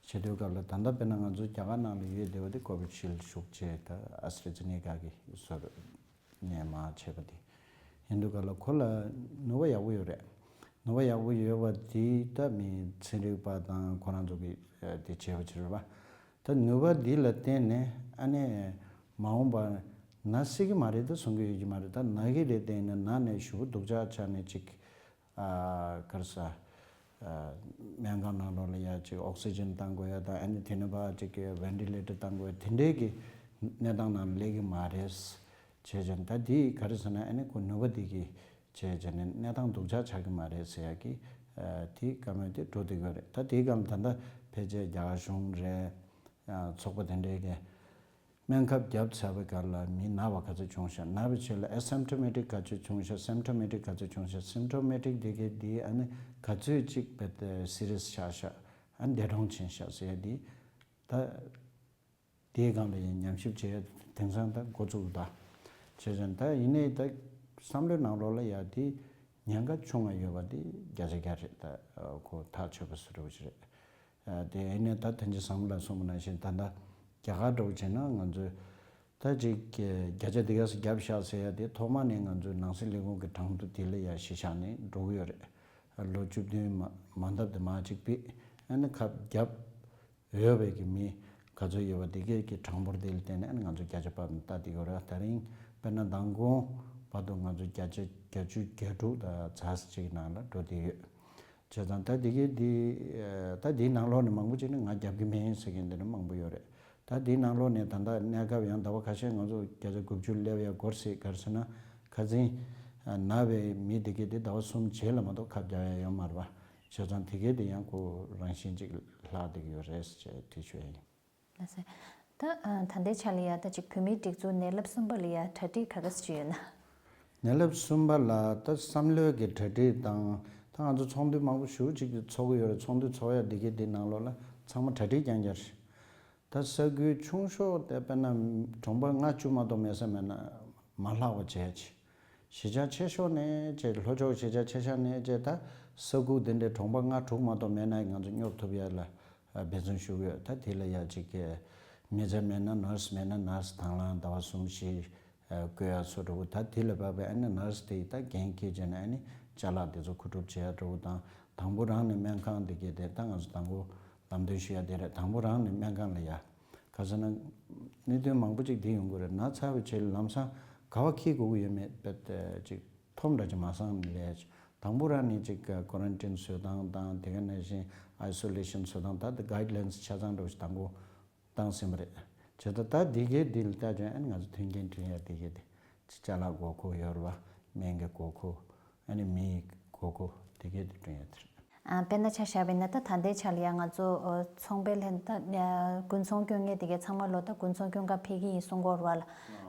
བྱེད་དུས་སྐབས་ལ་ད་ལྟ་དཔེར་ན་ང་ཚོ་རྒྱ་གར་ནང་ལ་ཡོད་བསྡད་པ་དེ་ཀོ་བི་ཤིལ་ཤུགས་ཆེ། ད་ཨ་སི་ཊྲ་ཛེ་ནེ་ཀ་གི་བཟོ་རེད། ནས་མར་བྱས་པ་དེ་ཡིན་དུས་ག་ལ་ཁོ་ལ་ནུས་པ་ཡག་པོ་ཡོད་རེད། ནུས་པ་ཡག་པོ་ཡོད་པ་དེ་ད་མི་ཚན་རིག་པ་དང་ཁོ་རང་ཚོ་གི་དེ་བྱས་པ་ཅིག་རེད་པ། ད་ནུས་པ་འདི་ལ་བརྟེན་ནས་ཨ་ནི་མ་འོངས་པར་ན་སྲིད་ཀྱི་མ་རེད། ད་གསུང་གི་ཡོད་ཀྱི་མ་རེད། ད་ན་གི་རེད། བརྟེན་ནས་ན་ནས་ཞེ་པོ་སྡུག་ཅག་ཆགས་ནས་ཅིག་ཨ་ག་རེ་ཟ། ཨ་སྨན་ཁང་ནང་ལོགས་ལ་ཡ་ཅིག་ཨོག་སི་ཇན་བཏང་དགོས་ཡ་དང་ཨ་ནི་དེ་ནས་ཕར་ཅིག་གི་ཝེན་ཊི་ལེ་ཊར་བཏང་དགོས་ཡ་དེ་འདྲའི་གི་གནས་སྟངས་ནང་སླེབས་ཀྱི་མ་རེད། བྱས་ཙང་ད་དེ་ག་རེ་ཟེར་ན་ཨ་ནི་ཁོ་ནུས་པ་དེ་གི་བྱས་ཙང་ནས་གནས་སྟངས་སྡུག་ཅག་ཆགས་ཀྱི་མ་རེད་ཟེར་ཡ་གི་ཨ་དེ་བཀའ་མོལ་དེ་འགྲོ་བསྡད་ཀྱི་ཡོད་རེད། ད་དེའི་སྒང་ད་ལྟ་ཕལ་ཆེར་རྒྱ་གར་གཞུང་རེད། ཨ་ཚོགས་པ་དེ་འདྲའི་གི་སྨན་ཁབ་བརྒྱབ་ཚར་བའི་སྐབས་ལ་མི་ན་བ་ག་ཚོད་བྱུང་ཤག་ན་བའི་ཆེད་ལ་ཨེ་སིམ་ཊོ་མེ་ཊིག་ག་ཚོད་བྱུང་ཤག་སིམ་ཊོ་མེ་ཊིག་ག་ཚོད་བྱུང་ཤག་སིམ་ཊོ་མེ་ཊིག་དེ་གའི་དེ་ཨ་ནི་ག་ཚོད་ཅིག་བེད་སི་རི་ཡས་ཆགས་ཤག་ཨ་ནི་འདས་གྲོངས་ཕྱིན་ཤག་ཟེར་ཡ་དེ་ད་དེའི་སྒང་ལ་ཡང་ཉམས་ཞིབ་བྱས་དེང་སང་ད་འགོ་བཙུགས་ད། བྱས་ཙང་ད་ཡིན་ནའི་ད་བསམ་བློའི་ནང་ལོགས་ལ་ཡ་དེ་ཉེན་ཁ་ཆུང་བ་ཡོད་པ་དེ་བརྒྱ་ཆ་བརྒྱ་རེད། ད་ཁོ་ཐག་ཆོད་པ་བཟོ་འདྲ་བོ་ཞིག་རེད། དེ་ཡིན་ནའི་ད་ཐེངས་གཅིག་བསམ་བློ་ལ་སོང་བ་ནང་བཞིན་ད་ལྟ་རྒྱ་གར་འདྲ་བོ་བྱས་ན་ང་ཚོས་ད་ཅིག་བརྒྱ་ཆ་འདི་ག་ཚོད་བརྒྱབ་ཤག་ཟེར་ཡ་དེ་ཐོག་མ་ནས་ང་ཚོའི་ནང་སྲིད་ལས་ཁུངས་ཀྱི་གྲངས་ཐོ་དེ་ལ་ཡ་གཞི་བཞག་ནས་འགྲོ་གི་ཡོད་རེད། ལོ་བཅུ་བདུན་མ་མ་འདབ་དེ་མ་གཅིག་པས་ཨ་ནི་ཁབ་བརྒྱབ་ཡོད་པའི་གི་མི་ག་ཚོད་ཡོད་པ་དེ་གའི་གི་གྲངས་འབོར་དེ་ལ་བརྟེན་ནས་ཨ་ནི་ང་ཚོ་བརྒྱ་ཆ་ཕབ་ནས་ལྟ་བསྡད་ཡོད་རེད། ད་རིང་དཔེར་ན་མདང་དགོང་བར་དུ་ང་ཚོ་བརྒྱ་ཆ་བརྒྱད་ཅུ་གྱ་དྲུག་དང་ཚ་ས་གཅིག་ནང་ལ་འགྲོ་བསྡད་ཡོད། བྱས་ཙང་ད་འདི་གའི་འདི་ད་འདིའི་ནང་ལོགས་ནས་མང་པོ་ཅིག་ནི་ང་རྒྱབ་ཀྱི་མིན་ཟེར་མཁན་འདི་འདྲ་མང་པོ་ཡོད་རེད། ད་འདིའི་ནང་ལོགས་ནས་ད་ལྟ་གནས་སྐབས་ཡང་ཟླ་བ་ཁ་ཤས་ང་ཚོ་བརྒྱ་ཆ་དགུ་བཅུ་སླེབས་ཡ་འགོར་སྲིད་ག་རེ་ཟེར་ན། ཁ་སང་ན་བའི་མི་འདི་གའི་འདི་ཟླ་བ་གསུམ་རྗེས་ལ་མ་གཏོགས་ཁབ་རྒྱག་ཡ་ཡོད་མ་རེད་པ། བྱས་ཙང་དེ་གའི་འདི་ཡང་ཁོ་རང་བཞིན་ཅིག་ལྷག་བསྡད་ཀྱི་ཡོད་རེད་ཅེས་དྲིས་ཞུ་ཡ་ཡིན། ལགས་སོ། ད་ཨ་ད་ལྟའི་ཆ་ལ་ཡ་ད་ཅིག་བོད་མིའི་སྒྲིག་འཛུགས་ནད་རླབས་གསུམ་པ་ལ་ཡ་གྲ་སྒྲིག་ག་འདྲ་ཞིག་ཡོད་ན། ནད་རླབས་གསུམ་པ་ལ་ད་བསམ་བློའི་གི་གྲ་སྒྲིག་དང་ད་ང་ཚོ་ཚོགས་འདུ་མང་པོ་ཞེ་པོ་ཅིག་ཚོགས་ཀྱི་ཡོད་རེད། ཚོགས་འདུ་ཚོགས་ཡ་འདི་གའི་འདི་ནང་ལོགས་ལ་ཚང་མ་གྲ་སྒྲིག་རྐྱང་རྐྱང་རེད། ད་ས་ཁུལ་ཆུང་ཤོས་དེ་དཔེར་ན་གྲོང་པ་ལྔ་བཅུ་མ་གཏོགས་མེད་ས་མེད་ན་མ་ལྷག་པ་བྱས་ཅིག་གཞིས་ཆགས་ཆེ་ཤོས་ནས་བྱས། ལྷོ་ཕྱོགས་གཞིས་ཆགས་ཆེ་ཤོས་ནས་བྱས། ད་ས་ཁུག་དེ་འདྲའི་གྲོང་པ་ལྔ་དྲུག་མ་གཏོགས་མེད་ན་ང་ཚོ་སྙོབ་ཐུབ་ཡ་ལ་འབད་བརྩོན་ཞུ་གི་ཡོད། ད་དེ་ལ་ཡ་ཅིག་གི་མི་ཚེ་མེད་ན་ནར་སི་མེད་ན་ནར་སི་དང་བླངས་ཟླ་བ་གསུམ་བཞི་བསྐོ་ཡ་ཚོ་འདྲ་བོ། ད་དེ་ལ་བབས་པའི་ཨ་ནི་ནར་སི་དེ་ད་འགན་འཁྱེར་བྱས་ནས་ཨ་ནི་ཅ་ལག་དེ་ཚོ་མཁོ་སྒྲུབ་བྱེད་ཡ་འདྲ་བོ་དང་། དང་པོ་རང་ནས་སྨན་ཁང་དེ་གའི་དེ་ད་ང་ཚོ་དང་པོ་ལམ་སྟོན་ཞུ་ཡ་དེ་རེད། དང་པོ་རང་ནས་སྨན་ཁང་ལ་ཡ། ག་ཟེར་ན། གནད་དོན་མང་པོ་ཅིག་འདི་ཡོང་གི་རེད། ན་ཚ་བའི་ཆེད་ལམ་སང་ག་བ་འཁྱེར་དགོས་ཀྱི་ཡོད་མེད་པད་ཅིག་ཐོམ་འདྲ་ཅིག་མ་སང་ལས། དང་པོ་རང་ནས་ཅིག་ཀོ་རན་ཊིན་བཟོ་སྟངས་དང་དེ་ག་ནང་བཞིན་ཨའི་སོ་ལེ་ཤན་བཟོ་སྟངས། ད་ལྟ་གའིཌ་ལའིན་ཆ་ཚང་འདྲ་བོ་ཞིག་དང་པོ་བཏང་ཟིན་པ་རེད། བྱས་ཙང་ད་འདི་གའི་འདི་ལ་ལྟ་བྱས་ཨ་ནི་ང་ཚོ་མཐུན་རྐྱེན་བསྐྲུན་ཡ་འདི་གའི་དེ་ཅ་ལག་དགོས་མཁོ་ཡོད་རེད་བ། སྨན་གྱི་དགོས་མཁོ། ཨ་ནི་མིའི་དགོས་མཁོ་དེ་གའི་དེ་བསྐྲུན་ཡ་དེ་རེད། ཨ་དཔེར་ན་ཆ་བཞག་པ་ཡིན་ན་ད་ད་ལྟའི་ཆ་ལ་ཡང་ང་ཚོ་ཨ་ཚོང་པའི་ལྷན་ད་ཨ་དགུན་ཚོང་སྐྱོན་མཁན་དེ་གའི་ཚང་མ་ལོ་ད་དགུན་ཚོང་སྐྱོན་ག་ཕེབས་ཀྱི་ཡིན་གསུང་གི་ཡོད་རེད་བ་ལ།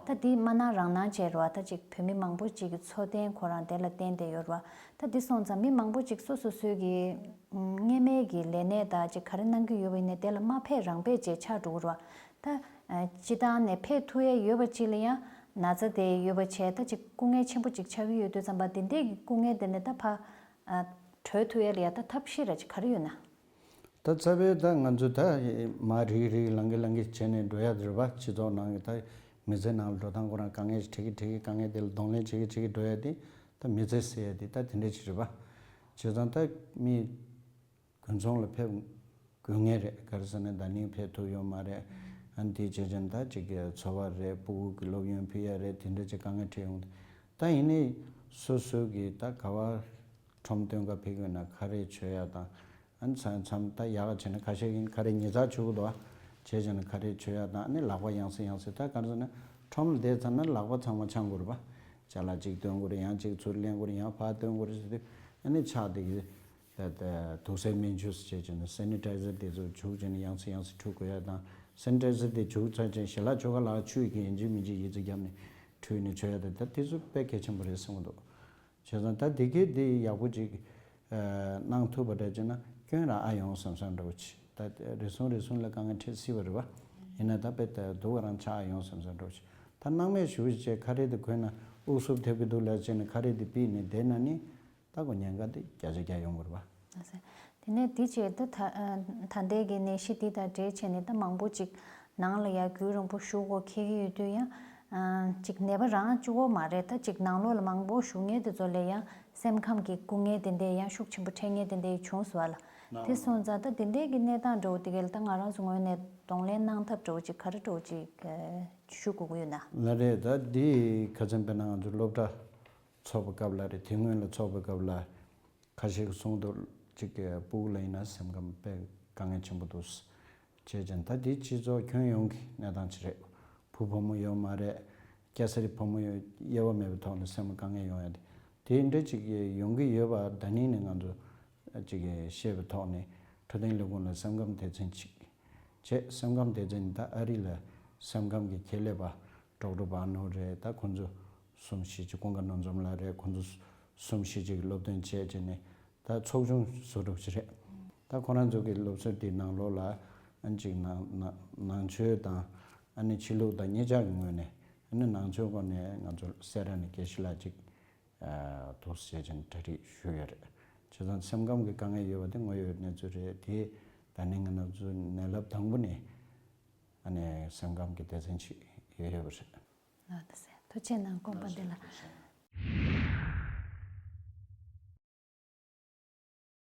ད་འདི་མ་གནང་རང་གནང་བྱས་རེད་བ། ད་ཅིག་བོད་མི་མང་པོ་ཅིག་གི་འཚོ་རྟེན་ཁོ་རང་དེ་ལ་བརྟེན་བསྡད་ཡོད་རེད་བ། ད་འདི་སོང་ཙང་མི་མང་པོ་ཅིག་སོ་སོ་སོའི་གི་སྔོན་མའི་གི་ལས་གནས་ད་ཅིག་ག་རེ་གནང་གི་ཡོད་པ་ཡིན་ནའི་དེ་ལ་མ་ཕེབས་རང་ཕེབས་བྱས་ཆགས་འགྲོ་གི་རེད་བ། ད་ཨ་སྤྱི་བཏང་ནས་ཕེབས་ཐུབ་ཡས་ཡོད་པ་ཅིག་ལ་ཡང་ན་ཚ་དེ་ཡོད་པ་བྱས་ད་ཅིག་སྐུ་ངལ་ཆེན་པོ་ཅིག་ཆགས་ཀྱི་ཡོད་དུས་ཙམ་པ་དེ་འདྲས་ཀྱི་སྐུ་ངལ་དེ་ནས་ད་ཕར་ཨ་གྲོལ་ཐུབ་ཡས་ལ་ཡ་ད་ཐབས་ཤེས་ར་ཅིག་ག་རེ་ཡོད་ན། ད་རྩ་བའི་ད་ང་ཚོ་ད་མར་རིག་རིག་ལངས་ཀི་ལངས་ཀི་བྱས་ནས་འགྲོ་ཡ་དེ་རེད་བ། སྤྱི་ཚོགས་ནང་གི་ད་མི་ཚེ་ནང་ལ་འགྲོ་སྟངས་ཁོ་རང་དཀའ་ངལ་ཞིག་འཕྲད་ཀི་འཕྲད་ཀི། དཀའ་ངལ་དེ་ལ་གདོང་ལེན་བྱེད་ཀི་བྱེད་ཀི་འགྲོ་ཡ་དེ་ད་མི་ཚེ་ཟེར་ཡ་དེ་ད་དེ་འདྲས་ཅིག་རེད་བ། བྱས་ཙང་ད་མི་དགུན་ཚོང་ལ་ཕེབས་དགོས་ངེས་རེད། ག་རེ་ཟེར་ན་ད་ནིང་ཕེབས་ཐུབ་ཡོད་མ་རེད། ཨ་ནི་དེ་བྱས་ཙང་ད་ཅིག་གི་འཚོ་བ་རེད། སྤུ་གུ་གི་སློབ་ཡོན་ཕུལ་ཡ་རེད། དེ་འདྲ་ཅིག་དཀའ་ངལ་འཕྲད་ཡོང་། ད་ཡིན་ནའི་སོ་སོ་གི་ད་ག་བ་ཁྲོམ་སྟོན་ག་ཕེབས་ཀྱི་ཡོད་ན་ཁ་རས་མཆོད་ཡ་དང་། ཨ་ནི་མཚམས་མཚམས་ད་ཡག་ག་བྱས་ན་ཁ་ཤས་ཀྱིས་ཁ་རས་ཉིས་རྩ་མཆོད་གི་འདུག་བ། བྱས་ཙང་ཁ་རས་མཆོད་ཡ་དང་། ཨ་ནི་ལག་པ་ཡང་སེ་ཡང་སེ། ད་ག་རེ་ཟེར་ན་ཁྲོམ་ལ་བསྡད་ཚར་ན་ལག་པ་ཚང་མ་འཆང་དགོས་རེད་པ། ཅ་ལག་གཅིག་སྟོན་དགོས་རེད། ཡང་གཅིག་ཚུར་ལེན་དགོས་རེད། ཡང་ཕར་སྟོན་དགོས་རེད་ཟེར་དུས་ཨ་ནི་ཕྱག་དེ་གི་ད་ད་དུག་སེལ་སྨན་ཆུ་ཟེར་བྱས་ནས་སེ་ནི་ཊའི་ཛར་དེ་ཚོ་བྱུགས་བྱས་ནས་ཡང་སེ་ཡང་སེ་འཁྲུད་དགོས་ཡ་དང་། སེ་ནི་ཊའི་ཛར་དེ་བྱུགས་ཚར་བྱས་ཞལ་ལག་མཆོད་ག་ལ་ཆུ་ཡི་གི་ཡིན་གཅིག་མིན་གཅིག་ཡི་ཙི་བརྒྱབ་ནས་འཁྲུད་ནས་མཆོད་ཡ་དེ་ད་དེ་ཚོ་དཔེ་གལ་ཆེན་པོ་རེད་བསམ་གི་འདུག་བྱས་ཙང་ད་འདི་གའི་འདི་ཡག་པོ་ཅིག་གནང་ཐུབ་པ་འདྲ་བྱས་ན་སྐྱོན་རང་ཨ་ཡོང་བསམ་བསམ་འདྲ་བོ་ཅིག་ད་རེ་ཟུང་རེ་ཟུང་ལ་དཀའ་ངལ་འཕྲད་སྲིད་པ་རེད་བ། ཡིན་ན་ད་དཔེ་ད་སྡུག་ག་རང་ཆགས་ཡོང་བསམ་བསམ་འདྲ་བོ་ཅིག་ད་སྣང་མེད་ཞུ་བྱས་ཁ་རས་དེ་གོན་ན་དབུགས་སུབ་ཐེབས་ཀྱི་འདུག་ལབ་བྱས་ནས་ཁ་རས་དེ་ཕུད་ནས་བསྡད་ན་ནི། ད་གོ་ཉེན་ཁ་དེ་བརྒྱ་ཆ་བརྒྱ་ཡོང་གི་རེད་པ། ལགས་སོ། དེ་ནས་དེ་བྱས་ད་ད་ད་ལྟའི་གི་ནད་གཞི་འདི་དང་འབྲེལ་བྱས་ནས་ད་མང་པོ་ཅིག་ནང་ལ་ཡ་རྒྱུན་རིང་པོ་བཞུགས་དགོས་འཁེལ་གི་ཡོད་དུས་ཡང་ཅིག་ནད་པ་རང་གཅིག་པོ་མ་རེད། ད་ཅིག་ནང་ལོགས་ལ་མང་པོ་བཞུགས་མཁན་དེ་ཚོ་ལ་ཡང་སེམས་ཁམས་ཀྱི་སྐུ་ངལ་དེ་འདྲས་ཡང་ཤུགས་ཆེན་པོ་འཕྲད་མཁན་དེ་འདྲས་བྱུང་སོང་བ་ལ། དེ་སོང་ཙང་ད་དེ་འདྲའི་གི་གནས་སྟངས་འདྲ་བོ་དེ་ག་ལ་ད་ང་རང་ཚོ་ངོས་ནས་གདོང་ལེན་གནང་ཐབས་འདྲ་བོ་ཅིག་ག་རེ་འདྲ་བོ་ཅིག་ཞུ་དགོས་ཀྱི་ཡོད་ན། ལགས་རེད། ད་འདི་ཁ་སང་དཔེར་ན་ང་ཚོ་སློབ་གྲྭ་ཚོགས་པའི་སྐབས་ལ་རེད། དེ་སྔོན་ལ་ཚོགས་པའི་སྐབས་ལ་ཁ་ཤས་ཀྱིས་གསུངས་འདུག་ཅིག་གི་སྤུ་གུ་ལ་ཡིན་ན་སེམས་ཁམས་དཔེ་དཀའ་ངལ་ཆེན་པོ་འདུག་བྱས་ཙང་ད་འདི་སྤྱི་ཚོགས་ཁྱོན་ཡོངས་ཀྱི་གནས་སྟངས་ཅིག་རེད། བུ་བུ་མོ་ཡོད་མ་རེད། སྐྱ་སེར་བུ་མོ་ཡོད། དབྱེ་བ་མེད་པའི་ཐོག་ནས་སེམས་དཀའ་ངལ་ཡོང་ཡ་དེ་དེ་འདྲ་ཅིག་ཡོང་གི་ཡོད་པ་ད་ནིང་ནས་ང་ཚོ་ཅིག་ཤེས་པའི་ཐོག་ནས་འཕྲོད་བསྟེན་ལས་ཁུངས་ལ་སེམས་ཁམས་སྡེ་ཚན་ཅིག་བྱས། སེམས་ཁམས་སྡེ་ཚན་ད་ཨ་རི་ལ་སེམས་ཁམས་ཀྱི་ཁྱད་ལས་པ་ཌོག་ཊར་བྷ་ནོ་རེད། ད་ཁོང་ཚོ་གསུམ་བཞི་ཅིག་ཀུན་དགའ་སྣོད་འཛོམས་ལགས་རེད། ཁོང་ཚོ་གསུམ་བཞི་ཅིག་སློབ་སྟོན་བྱས་བྱས་ནས་ད་ཚོགས་ཆུང་བཟོ་གྲབས་ཅིག་རེད། ད་ཁོ་རང་ཚོ་གི་སློབ་གསོ་དེའི་ནང་ལོགས་ལ་ཨ་ཅིག་ནང་ནང་ནང་ཆོས་དང་ཨ་ནི་ཕྱི་ལུགས་དང་གཉིས་ཆ་གི་ངོས་ནས། ཨ་ནི་ནང་ཆོས་སྐོར་ནས་ང་ཚོ་སེ་ར་ནས་དགེ་བཤེས་ལགས་ཅིག་འདུག་ཟེར་བྱས་ནས་གྲ་སྒྲིག་ཞུས་ཡོད་རེད། བྱས་ཙང་སེམས་ཁམས་ཀྱི་དཀའ་ངལ་ཡོད་པ་དེ་དངོས་ཡོད་གནས་ཚུལ་རེད། དེ་ད་ནི་ང་རང་ཚོ་ནད་རླབས་དང་པོ་ནས་ཨ་ནི་སེམས་ཁམས་ཀྱི་སྡེ་ཚན་ཅིག་ཡོད་ཡོད་པ་རེད། ལགས་སོ། ཐུགས་རྗེ་གནང་། དགོངས་པ་འདི་ལ།